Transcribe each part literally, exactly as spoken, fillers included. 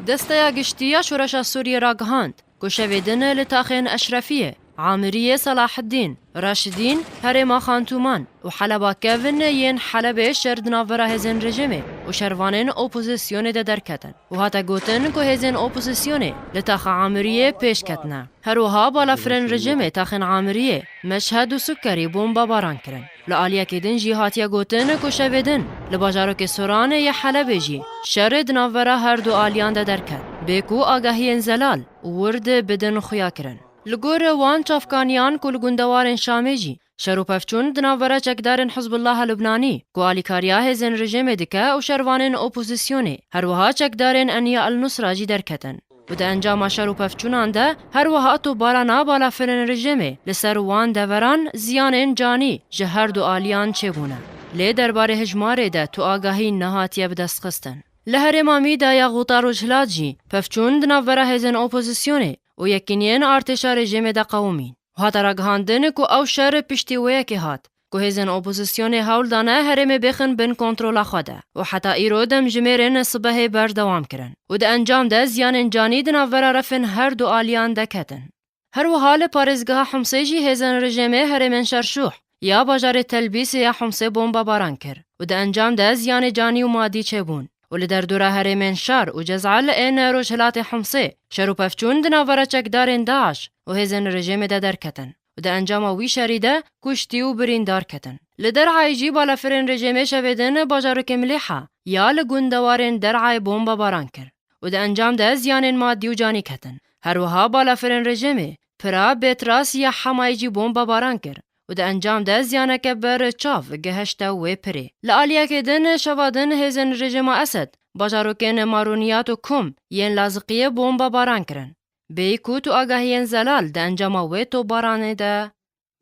Desteya Giştî ya Şoreşa Sûriyê ragihand ku şevê din li taxên Eşrefiyê, Amiriyê, Selahiddîn, Raşidîn, herêma Xantûman û Heleba kevin yên Helebê şer di navbera hêzên rejîmê û şervanên opozisyonê de derketin û hate gotin ku hêzên opozisyonê li taxa Amiriyê pêş ketine. Her wiha balafirên rejîmê taxên Amiriyê, Meşhed û Sukerî bombebaran kirin. Li aliyekê din jî hatiye gotin ku şevê din li bajarokê Soranê yê Helebê jî şerê di navbera her du aliyan de derket, bê ku agahiyên zelal û wir bidin xuya kirin. Li gor wan çavkaniyan ku li gundewarên Şamê jî şer û pevçûn di navbera çekdarên Hizbullah Lubnanî ku alîkariya hêzên rejîmê dike û şervanên opozisyonê, her wiha çekdarên Eniya El Nusra jî derketin. Û di encama şer û pevçûnan de her wiha topbarana balafirên rejîmê li ser wan deveran ziyanên canî ji her du aliyan çêbûne. Lê derbarê hejmarê de tu agahî nehatiye bidestxistin. Li herêma Mîda ya Xuta Rojhilat jî pevçûn di navbera hêzên opozisyonê û yekîniyên artêşa rejîmê de qewimîn. Hate ragihandin ku ew şer piştî wê yekê hat ku hêzên opozisyonê hewl dane herêmê bêxin bin kontrola xwe de û heta îro demjimêrên sibehê berdewam kirin û di encam de ziyanên canî di navbera refên her du aliyan de ketin. Her wiha li parêzgeha Humsê jî hêzên rejîmê herêmên Şerşûh ya bajarê Telbîsê ya Humsê bombebaran kir û di encam de ziyanê canî û madî çêbûn û li derdora herêmên Şar û Cezal ên rojhilatê Humsê şer û pevçûn di navbera çekdarên DAIŞ û hêzên rejîmê de derketin û di encama wî şerî de kuştî û birîndar ketin. Li Derayê jî balafirên rejîmê şevê din bajarokê Milêha ya li gundewarên Derayê bombebaran kir û di encam de ziyanên madî û canî ketin. Her wiha balafirên rejîmê pira Bêtras ya Hemayê jî bombebaran kir û di encam de ziyaneke ber çav gihişte wê pirê. Li aliyekê din şeva din hêzên rejîma Esed bajarokên Marûniyat û Kum yên Laziqiyê bombebaran kirin. Bêyî ku tu agahiyên zelal di encama wê topbaranê de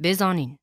bê zanîn.